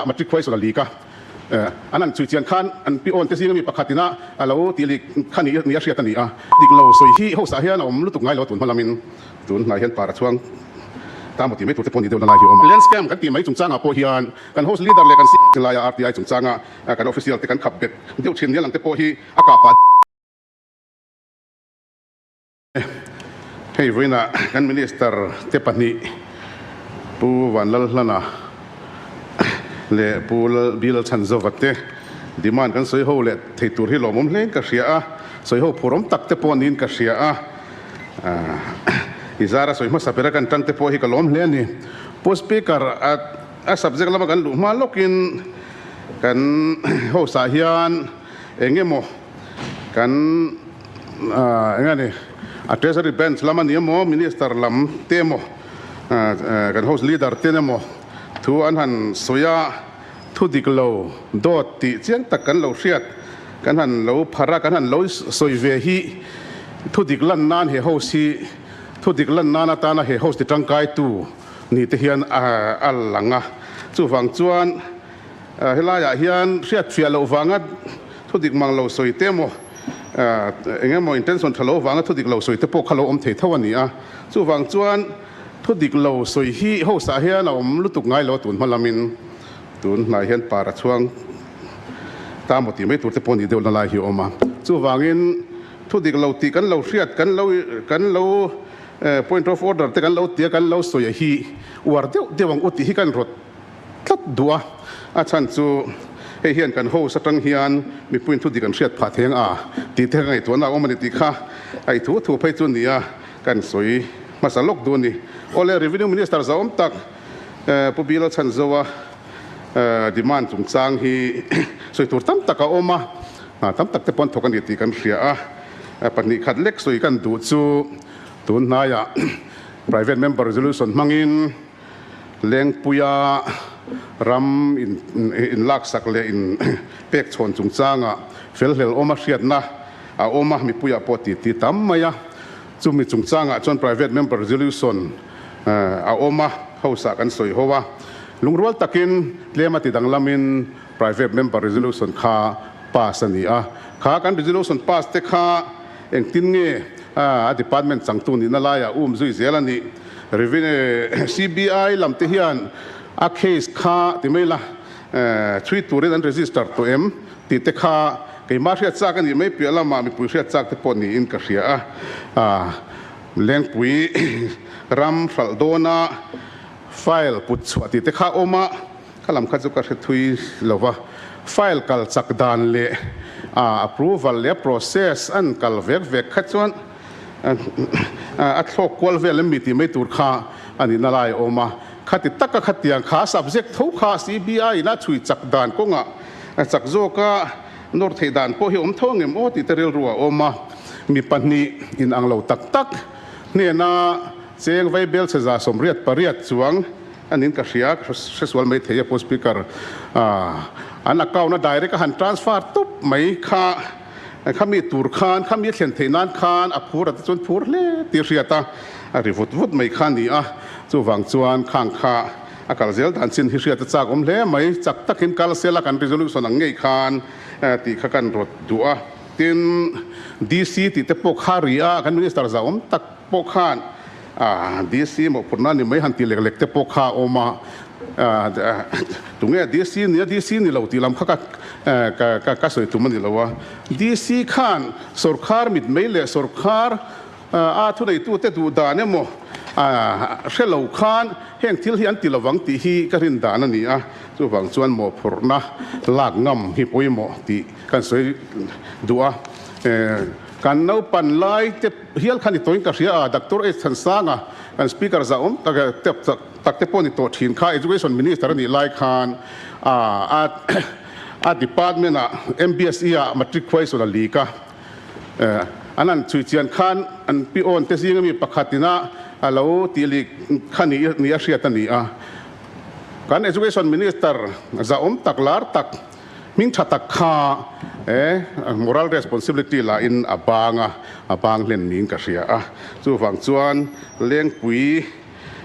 Matric khuaisawlh a leak a, an han chhui chian khan an pi awn te zinga mi pakhat ina a lo tih leak kha ni a hriat a ni a. Dik lo sawi hi house ah hian a awm lutuk ngai lo a tun hma lamin tun hnai hian par a chhuang ta maw tih mai tur te pawh ni deuh na lai hi a awm a. Land scam kan tih mai chungchangah pawh hian kan house leader leh kan laia RTI chungchanga kan official te kan khap bet deuh thin nia lang te pawh hi a kah pah. Hei vawiinah kan Minister te pahnih Pu Vanlalhlana leh Pu Bilalchhanzova te demand kan sawi ho leh thei tur hi lawmawm hlein ka hria a, sawi ho phurawm tak te pawh niin ka hria a, i zara sawi hmasa bera kan tang te pawh hi ka lawm hle a ni. Pu Speaker, a subject lama kan luh hma lawkin kan house ah hian eng emaw kan eng a ni a treasury bench lam a ni emaw minister lam te emaw kan house leader ten emaw thu an han sawi a thu dik lo dawt tih chiang tak kan lo hriat kan han lo phar a kan han lo sawi ve hi thu dik lan nan he house hi thu dik lan nan atana he house ti tangkai tu ni te hian a lang a chuvang chuan Helaiah hian hriatfiah loh vanga thu dik mang lo sawi te emaw, eng emaw intention tha lo vanga thu dik lo sawi te pawh kha lo awm thei tho a ni a. Chuvang chuan thu dik lo sawi hi house-ah hian a awm lutuk ngai lo a tun hma lamin tun hnai hian par a chhuang ta maw tih mai tur te pawh nih deuh na lai hi a awm a. Chuvangin thu dik lo tih kan lo hriat kan lo kan lo point of order te kan lo tia kan lo sawi a hi uar deuh deuh ang u tih hi kan rawt tlat duh a, a chhan chu hei hian kan host atang hian mipuiin thu dik an hriat phah thei ang a tih te ka ngaihtuahna a awm a ni tih kha a i thu thu phei chu nia kan sawi hmasa lawk duh a ni. Awle Revenue Minister zahawm tak Pu Bill Chhanzoa demand chungchang hi sawi tur tam tak a awm a, hna tam tak te pawh an thawk a ni tih kan hria a, pahnih khat lek sawi kan duh chu tun hnaiah Private Member Resolution hmangin Lengpuia ram inlaksak leh inpek chhawn chungchangah felhlel awma hriatna a awm a, mipuiah pawh titi tam mai a. Chumi chungchangah chuan Private Member Resolution a awm a, House-ah kan sawi ho a. Lungrual takin tlem a ti danglamin Private Member Resolution kha pass a ni a. Kha kan resolution pass te kha engtin nge a department changtu nihna laiah um zui zel a nih? Revenue CBI lam te hian a case kha ti mai la chhui turin an register tawh em tih te kha keimah hriat chak a nih mai piah lamah mipui hriat chak te pawh niin ka hria a. Lengpui ram hralh dawna file put chhuah tih te kha awm a, kha lam kha chu ka hre thui lo va. File kal chak dan leh approval leh process an kal vek vek kha chuan A thlawk kual vel em mi tih mai tur kha a nihna lai a awm a. Khati taka khatiang kha subject tho kha CBI in a chhui chak dan kawngah chak zawka nawr theih dan pawh hi awm tho angem aw tih te rilru a awm a. Mi pahnih in ang lo tak tak hnena cheng vai bel chhe 88 chuang a niin ka hria, ka hresual mai thei a Pu Speaker an account a direct a han transfer tawp mai kha. Khami tur khan, khami a thlen theih nan khan a phur a te chuan phur hle tih a hriat a, a ri vut vut mai kha a ni a. Chuvang chuan khang kha a kal zel dan chin hi hriat a chak awm hle mai. Chak takin kal sela kan resolution ang ngei khan tih kha kan rawt duh a. Tin, DC tih te pawh kha ri a, kan Minister zahawm tak pawh khan DC mawhphurhna ni mai han tih lek lek te pawh kha a awm a. Tunge DC nia DC ni lo tih lam kha ka ka sawi tum a ni lo a. DC khan sawrkhar mitmei leh sawrkhar a thuneitute duh dan emaw hre lo khan heng thil hi an ti lovang tih hi ka rin dan a ni a. Chuvang chuan mawhphurhna lak ngam hi pawimawh tih kan sawi duh a. Kan naupan lai te hial khan i tawhin ka hria a, Doctor H Thansanga kan Speaker zahawm tak tak te pawh ni tawh thin kha Education Minister a nih lai khan a a department ah MBSE ah matric khuaisual a leak a, an han chhui chian khan an pi awn te zinga mi pakhat ina a lo tih leak kha ni ni a hriat a ni a. Kan Education Minister zahawm tak lar tak Hming tha tak kha e moral responsibility lah in a bang a, a bang hlen niin ka hria a. Chuvang chuan Lengpui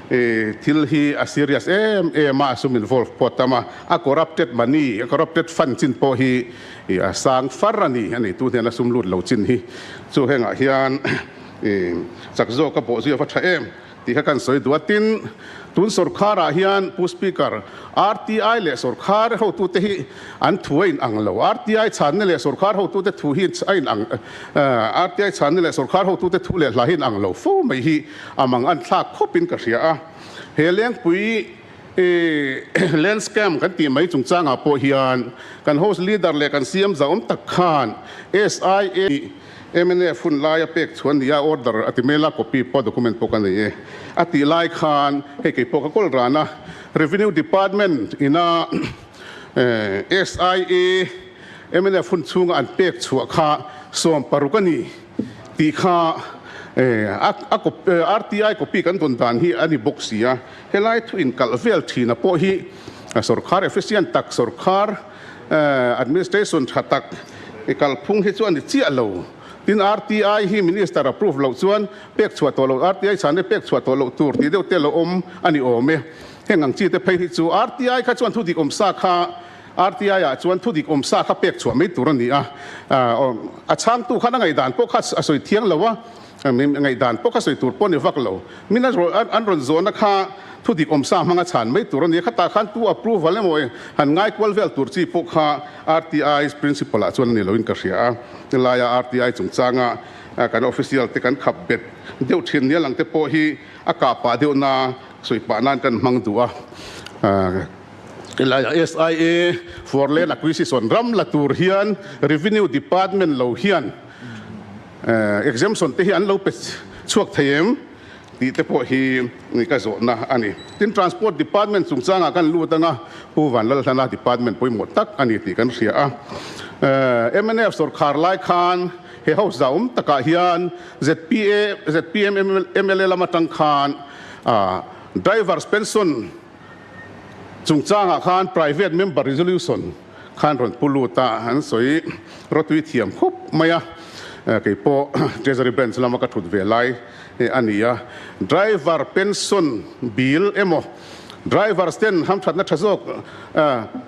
Thil hi a serious em em a, a sum involve pawh a tam a, a corrupted money, a corrupted fund chin pawh hi a sang far a ni, a neitu hnena sum lut lo chin hi. Chu hengah hian chak zawk a bawh zui a va tha em tih kha kan sawi duh a. Tin, tun sorkharah hian Pu Speaker, RTI leh sorkhar hotute hi an thu a inang lo. RTI chhanna leh sorkhar hotute thu hi a inang, RTI chhanna leh sorkhar hotute thu leh hla hi inang lo fo mai hi A mang an thlak khawp in ka hria a, he Lengpui land scam kan tih mai chungchangah pawh hian kan house leader leh kan CM zahawm tak khan SIA mnf hun laia pek chhuan nia order a ti mail a copy pawh document pawh ka nei e a tih lai khan hei kei pawh ka kawl ran a Revenue Department ina SIA mnf hun chhunga an pek chhuah kha 16 a ni. Tih kha a RTI copy kan dawn dan hi a ni bawk si a, helai thu inkalh vel thina pawh hi sorkar efficient tak, sorkar administration tha tak kalphung hi chu a ni chiah lo. Tin RTI hi minister approve loh chuan pek chhuah tawh loh, RTI chhan hi pek chhuah tawh loh tur tih deuh te lo awm a ni awm e. Heng ang chi te phei hi chu RTI kha chuan thudik awm sa kha RTI ah chuan thudik awm sa kha pek chhuah mai tur a ni a, a chhangtu khan a ngaihdan pawh kha a sawi thiang lo a, ngaihdan pawh kha sawi tur pawh a ni vak lo. Min an rawn zawhna kha thudik awm sa hmanga chhan mai tur a ni a, khatah khan tu approval emaw han ngai kual vel tur chi pawh kha RTI principle ah chuan a ni loin ka hria a, helaia RTI chungchanga kan official te kan khap bet deuh thin nia lang te pawh hi a kah pah deuh na sawi pah nan kan hmang duh a. Helaiah SIA for Land Acquisition ram la tur hian Revenue Department lo hian exemption te hi an lo pe chhuak thei em tih te pawh hi ka zawhna a ni. Tin, Transport Department chungchangah kan lut anga Pu Vanlalhlana Department pawimawh tak a ni tih kan hria a. Mnf sawrkhar lai khan he house zauhawm takah hian ZPA, zpm mla lam atang khan Drivers Pension Chungchangah khan Private Member Resolution khan rawn pu lut a, an sawi rawtui thiam khawp mai a, kei pawh Treasury Branch lama ka thut ve lai a ni a. Driver Pension Bill emaw Drivers ten hamthatna tha zawk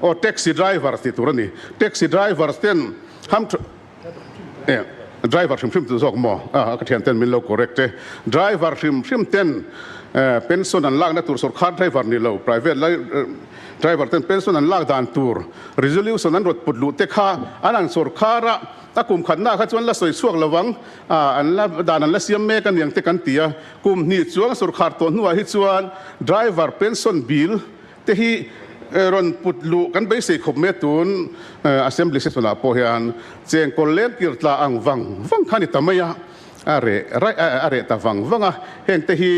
aw Taxi Drivers tih tur a ni, Taxi Drivers ten hamthat Driver hrim hrim chu zawk maw? A ka thian ten min lo correct e. Driver hrim hrim ten pension an lakna tur sorkar driver ni lo private lai driver ten pension an lak dan tur resolution an rawt put luh te kha an an sorkar a a kum khatna kha chuan la sawi chhuak lo ang an la dan an la siam mek a niang te kan ti a kum hnih chuang sorkar tawh hnuah hi chuan driver pension bill te hi rawn put luh kan beisei khawp mai a, tun Assembly session ah pawh hian chengkawl leng kir tla ang vang vang kha a ni ta mai a, a reh raih a, a reh ta vang vang a, heng te hi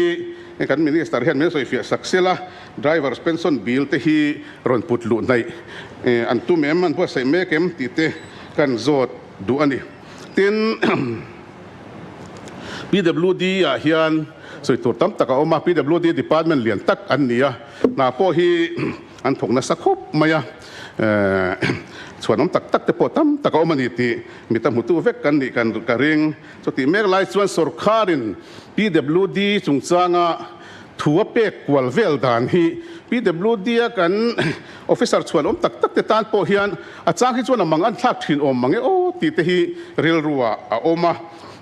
kan Minister hian min sawifiah sak sel a, Drivers Pension Bill te hi rawn put luh hnaih an tum em, an buatsaih mek em tih te kan zawt duh a ni. Tin, PWD ah hian sawi tur tam tak a awm a, PWD department lian tak an ni a, Hna pawh hi an thawk nasa khawp mai a, chhuanawm tak tak te pawh tam tak a awm a ni tih mi ta hmutu vek kan nih kan ka ring. Chutih mek lai chuan sorkarin PWD chungchanga thu a pek kual vel dan hi PWD a kan officer chhuanawm tak tak te tan pawh hian a chang hi chuan a mang an thlak thin awm mang e aw tih te hi rilruah a awm a.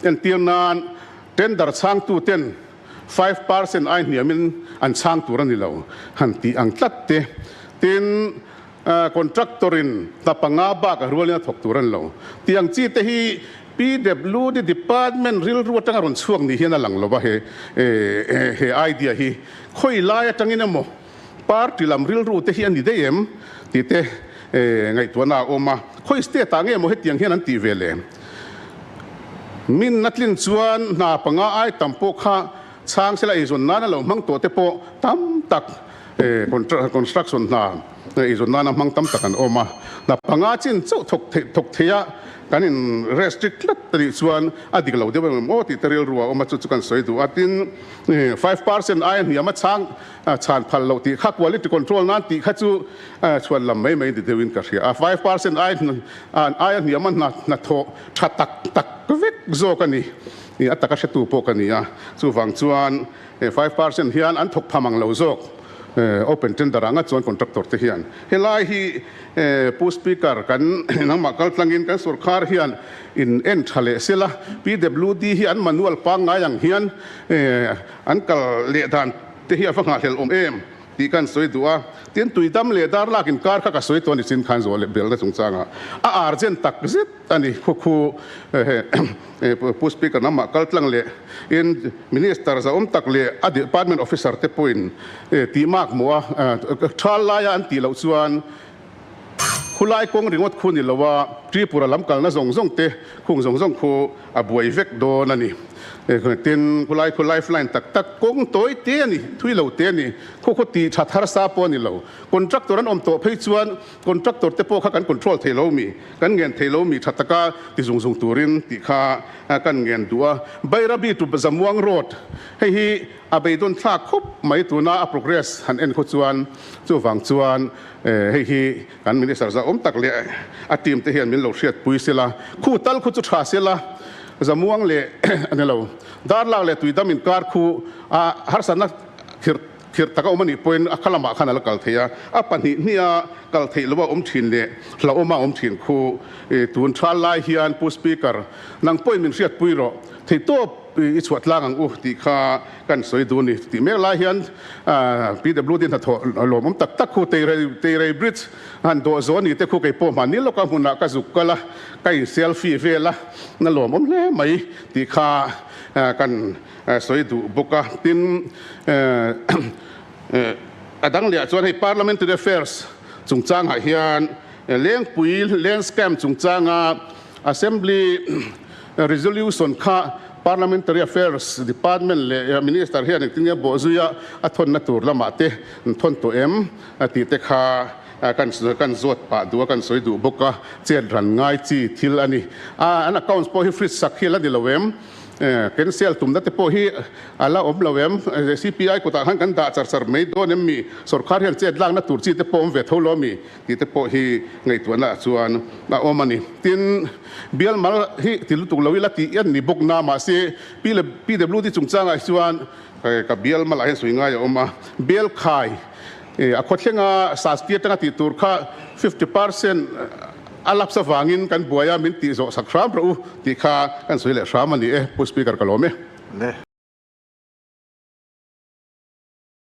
Entir nan tender chhangtu ten 5% ai hniamin an chhang tur a ni lo han tih ang tlat te. Tin, contractor-in hna panga bak a rualin a thawk tur a ni lo tih ang chi te hi PWD department rilru atanga rawn chhuak ni hian a lang lo va, he he idea hi khawi lai atangin emaw party lam rilru te hi a ni daih em tih te ngaihtuahna a awm a, khawi state ah nge maw hetiang hian an tih ve le? Min a tlin chuan hna panga ai tam pawh kha chhang sela eizawn nana lo hmang tawh te pawh tam tak construction hna eizawn nana hmang tam tak an awm a. Hna panga chin chauh thawk theih thawk theih a kan in restrict tlat a nih chuan a dik lo deuh em aw tih te rilru a awm a, chu chu kan sawi duh a. Tin, 5% aia hniam a chhang chhan phal loh tih kha quality control nan tih kha chu chhuan lam mai mai ni deuhin ka hria a. 5% ai aia hniam a hna hnathawh tha tak tak vek zawk a ni. A taka hretu pawh ka ni a, chuvang chuan 5% hian an thawk pham ang lo zawk open tender ah ngat chuan contractor te hian helai hi Pu Speaker kan nangmah kal tlangin kan sorkar hian in en tha leh sela PWD hi an manual pangngai ang hian an kal leh dan te hi a va nghahhlelh awm em? Tih kan sawi duh a, tin tuidam leh dar lak inkar kha ka sawi tawh a ni chin khan zawh leh belna chungchangah a urgent tak zet a ni. Khu khu Pu Speaker lamah kal tlang leh in Minister zahawm tak leh a department officer te pawhin tih mak maw a thal laia an tih loh chuan khulai kawng ringawt khu ni lo a, Tripura lam kalna zawng zawng te khung zawng zawng khu a buai vek dawn a ni. Tin, khulai khu life line tak tak kawng tawi te a ni, thui lo te a ni. Khu khu tih that harsa pawh a ni lo. Contractor an awm tawh phei chuan contractor te pawh kha kan control thei lo mi, kan ngen thei lo mi tha taka ti zung zung turin tih kha kan ngen duh a. Bairabi to Zamuang road hei hi a beidawn thlak khawp mai tuna a progress han en khaw chuan chuvang chuan hei hi kan minister zahawm tak leh a team te hian min lo hriatpui sela, khu tal khu chu tha sela, Zamuang leh a ni lo, Darlak leh Tuidam inkar khu a harsatna khirh khirh taka awm a nih pawhin a kha lamah khan a la kal thei a, a pahnih hniha kal theih loha awm thin leh hlauhawma awm thin khu tun thal lai hian Pu Speaker nang pawhin min hriatpui rawh theihtawp. I chhuah tlang ang u tih kha kan sawi duh a ni. Tih mek lai hian PWD hnathawh lawmawm tak tak khu Teirei Bridge han dawh zawh a ni te khu kei pawh hmanni lawka hmunah ka zuk kal a, ka in selfie vel a, na lawmawm hle mai tih kha kan sawi duh bawk a. Tin, a dang lehah chuan hei Parliamentary Affairs chungchangah hian Lengpui Land Scam chungchanga Assembly Resolution kha Parliamentary Affairs Department leh Minister hian engtin nge bawhzui a a thawnna tur lamah te an thawn tawh em tih te kha kan kan zawt pah duh a, kan sawi duh bawk a, chet ran ngai chi thil a ni. An accounts pawh hi fridge sak hi a la ni lo em? Cancel tumna te pawh hi a la awm lo em? CPI kutah khan kan dah char char mai dawn em mi? Sorkar hian chet lakna tur chi te pawh awm ve tho lo mi? Tih te pawh hi ngaihtuahna ah chuan a awm a ni. Tin, bial mal hi ti lutuk lo ila tih en ni bawk na, mahse PWD chungchangah hi chuan ka bial malah hian sawi ngai a awm a. Bial khai a khawthlenga Saskia atanga tih tur kha 50% a lapse avangin kan buai a, min tih zawh sak hram rawh u tih kha kan sawi leh hram a ni e. Pu Speaker ka lawm e.